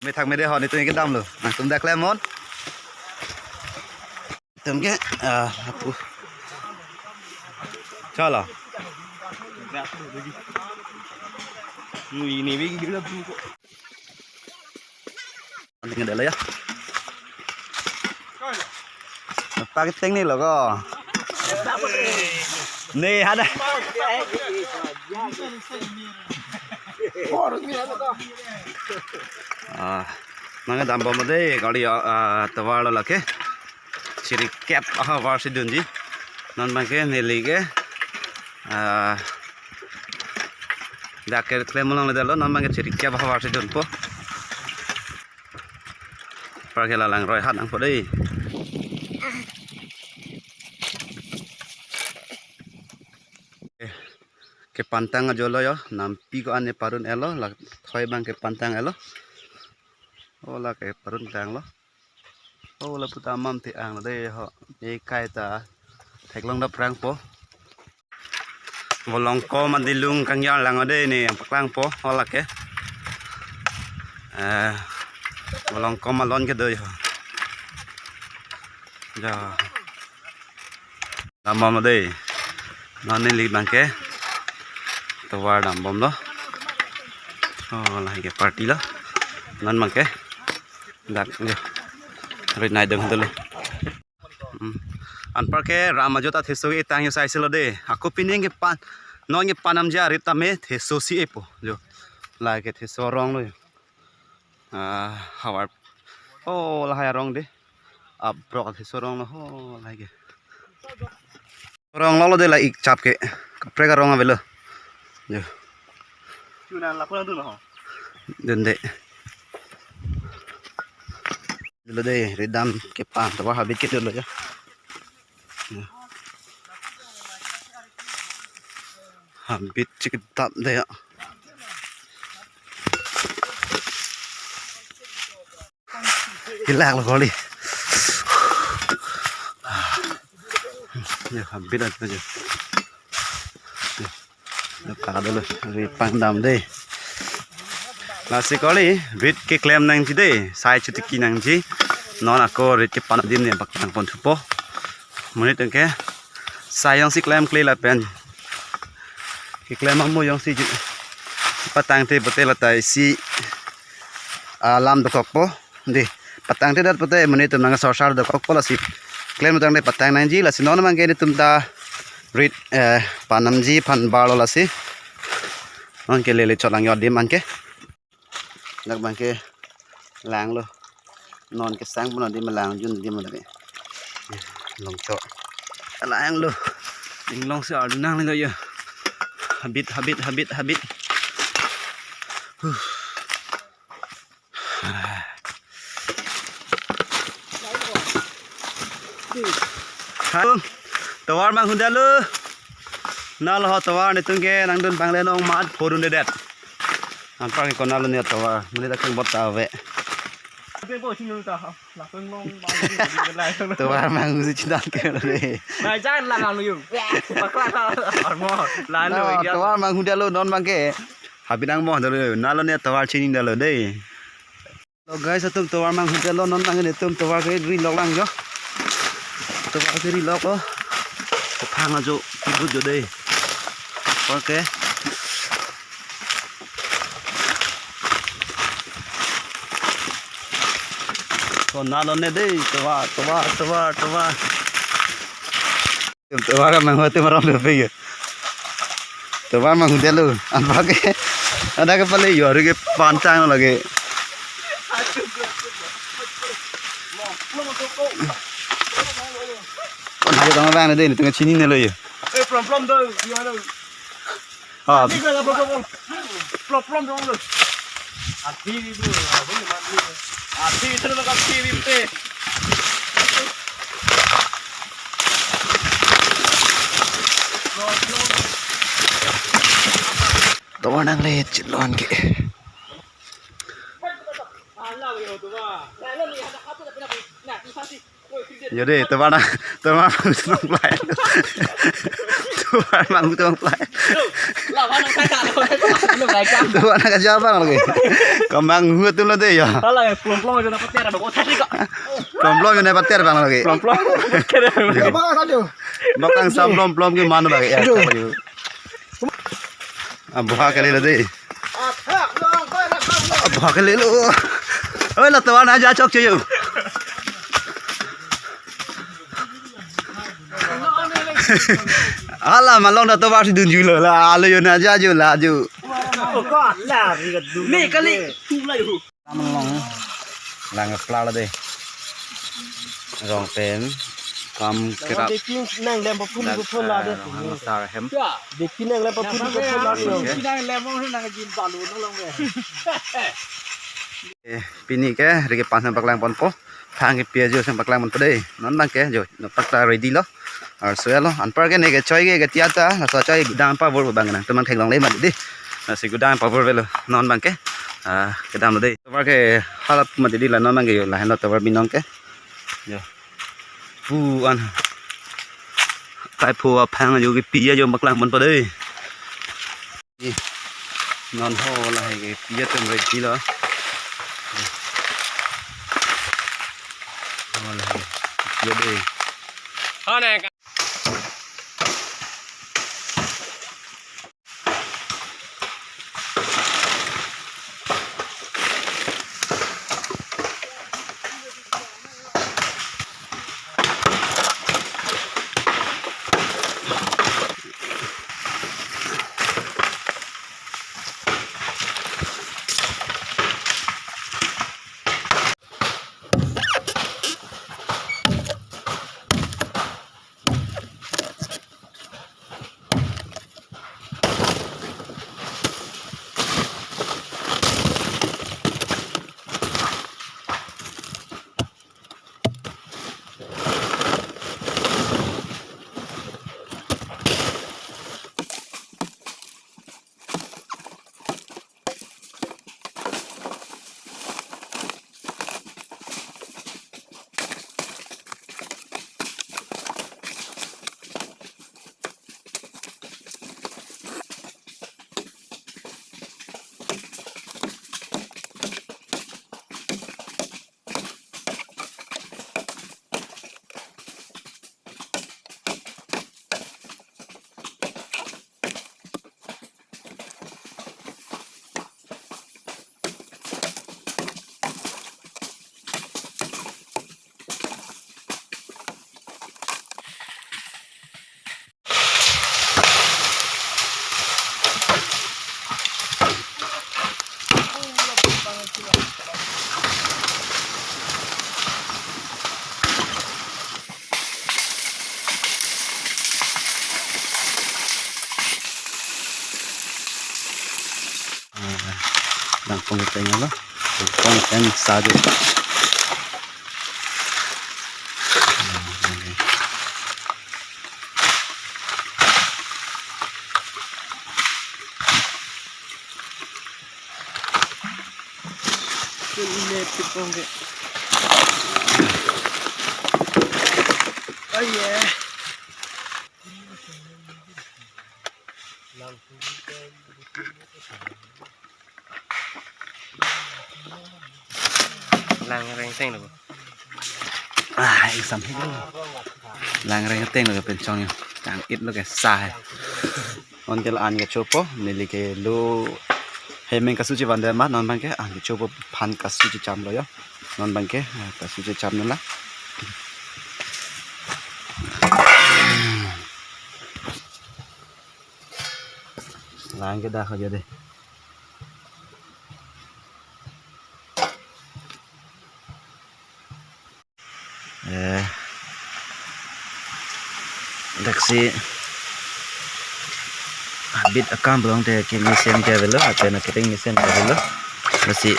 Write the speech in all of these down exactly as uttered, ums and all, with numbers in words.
Methak mede ho, netum ke damlo. Nangtum dak lemon. Netum ke, ah, apu. Chalo. Ini bagi dia tu. Anting ada lah ya. Pakai tank ni lo ko. Ni ada. Ah, nangdambom dei kali ya, ah, tovar lo lake. Chirikep ahavar si dunji. Non abangke neli ke, ah, dak ke klem along le dalo, non abangke chirikep ahavar si dunpo. Anparke la langroi hat nangpo dei. Kepantang ajo lo yo, nampi ko-an ne parun-etlo, la thoi abang kepantang-etlo. O la keparun tanglo. O lapu ta amam te ang dei ho. E kaita theklong dap prangpo. Volongkom adilung kangyar lang dei ne paklangpo, o lake. Eh, volongkom alon kedo ho. Ja. Dambom dei. Non neli abangke tovar dambomlo. O, lahai ke party lo. Non abangke dak, yo. Rit nai dong dolo. Hmm. Anparke ram ajo ta theso etang yo sai silo dei. Ako pining kepan, non kepanam ja rit tame theso si epo. Jo. Lahai ke theso arong lo yo. Ah, havar. O, lahai arong dei. Abrok theso arong lo ho, lahai ke. Arong lo lo dei la ik chap ke. Kaprek arong avelo. Jo. Chuna lapu nangdun ho. Dun dei. Dolo dei, ridam kepan, tovar habit ke dolo ya. Habit chikitap dei ya. Hilak lo kali. Ya, habit aja. Ya, pakadolo, rit pangdam dei. Lasi kali, rit keklem nangji dei, sai chotiki nangji. Non ako rit kepan adim ne bak nangpon thupo. Monit anke, sai jongsi klemkle lapen keklem amo jongsi ju-, patangte pote lata isi alam dokokpo. Dei, patangte det pote monit atum nang sorsar dokokpo lasi. Klem tangte patang nangji lasi non abangke netum ta rit, eh, panamji aphan barlo lasi. Non ke lele chot lang yo adim anke. Dak abangke langlo. Non kesang pon adim lang jun adim lake. Longchok. Langlo. Inglong si ardu nang lo yo. Habit, habit, habit, habit. Huh. Halo. Tovar manghundalo. Nalo ho tovar netum ke nangdun bang le nong mat phorun dedet. Anparke konatlo ne tovar. Monit akheng bot ta ave. Tovar manghu si chinang ke dei. Nai jan lang ang yung. Pakla ta armo. Lalo. No, ya. Tovar manghundalo non abangke. Habit nangmo dolo, nalo ne tovar chinidalo dei. Lo guys, atum tovar manghundalo non abang netum tovar ke ri lok lang jo. Tovar ke ri lok lo. Kephang ajo, kibut jo dei. Oke. Konatlo ne dei, tovar, tovar, tovar, tovar. Tovar manghu atum aram lo pege. Tovar manghundalo. Anparke. Ada ke pale yo, hari ke pantang lagi. Kon hari tama bang dei, netum chinine lo yo. Eh, plom plom do, gimana? Ah. Plom plom dong lo. Athi di tu, athi itu lo kan athi di te. Tovar nanglet chit lo anke. Yo dei, tovar nang, tovar nang nong lai. Manghu atum abang plai. Lo, lawan ang kaka, lawan ang kaka. Lo, baik kan? Tuan ka jabang lagi. Kemanghu atum lo dei ya. Salah ya, plom-plom ajo nangpater abang. Oh, tadi kok. Plom-plom ajo nangpater abang lagi. Plom-plom. Kere. Abang sajo. Bakang sa plom-plom ke mana lagi ya. Jo. Abang kali lo dei. Abang kali lo. Oi, la tuan aja chok chuyu. Hala malong da tovar si dunju lo la, alo yo na ja ju la ju. Me kali. Malong lang pla la dei. Rong pen kam kerap. Dei pin nang lem paphun paphun la dei. Sar hem. Dei pin nang lem paphun paphun la dei. Pin nang lem mo nang jin balu no long be. Eh, pini ke rigi pan sang paklang ponpo. Thang ke piajo sang paklang ponpo dei. Non abang ke jo, non paklang ready lo. Arso lo. Anpar ke ne kechoi ke ketia ta, laso choi gudang pavor abang nangtum nangtheklongle mati dei. Lasi gudang pavor avelo. Non abang ke. Ah, kedam lo dei. Tovar ke halap mati dei la non abang ke jo, lahenlo tovar binong ke. Jo. Pu an. Kaipho aphang jo kepi ajo paklang ponpo dei. Non ho lahai kepi atum ready lo. Ho lahai kepi dei. Langpong teng lo. Langpong teng sa jo. Oh yeah. Langreng teng lo. Ah, exam hik lo. Langreng teng lo pen chong yo. Chang it lo ke sa hai. Non ke la-an kechopo, neli ke lo hemeng kasu chevan dei ma, non abang ke an kechopo aphan kasu checham lo yo. Non abang ke, ah, kasu checham non la. Lang ke dak aja dei. Eh, daksi habit akam pulote ke mesen ke avelo, atena keteng mesen ke avelo. Lasi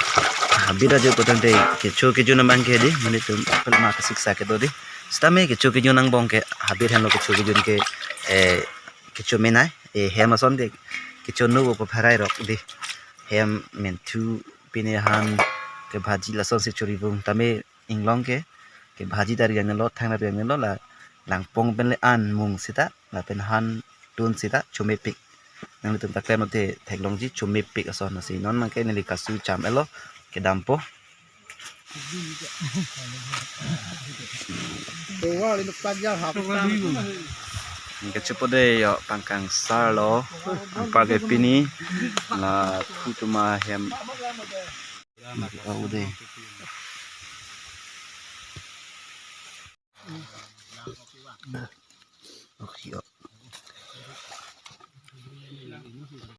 habit ajo putangte kecho kejun abang ke dei, monit atum pelma kesiksa kedo dei. Sitame kecho kejun angbong ke habit henlo kecho kejun ke, eh, kecho menai, eh, hem ason dei, kecho nu po pharai rok dei. Hem menthu pine han ke bhaji lasonsi chorivung tame inglong ke, ke bhaji ta riang lo, thang ta riang lo la, langpong pen le an mung sita, lapen han tun sita chomepik. Nanglitum ta klem lote theklongji, chomepik ason asi. Non abangke neli kasu cham-etlo, kedampo. Anke chepo de yo pangkangsarlo. Anparke pini la thu tuma hem. Oh, de.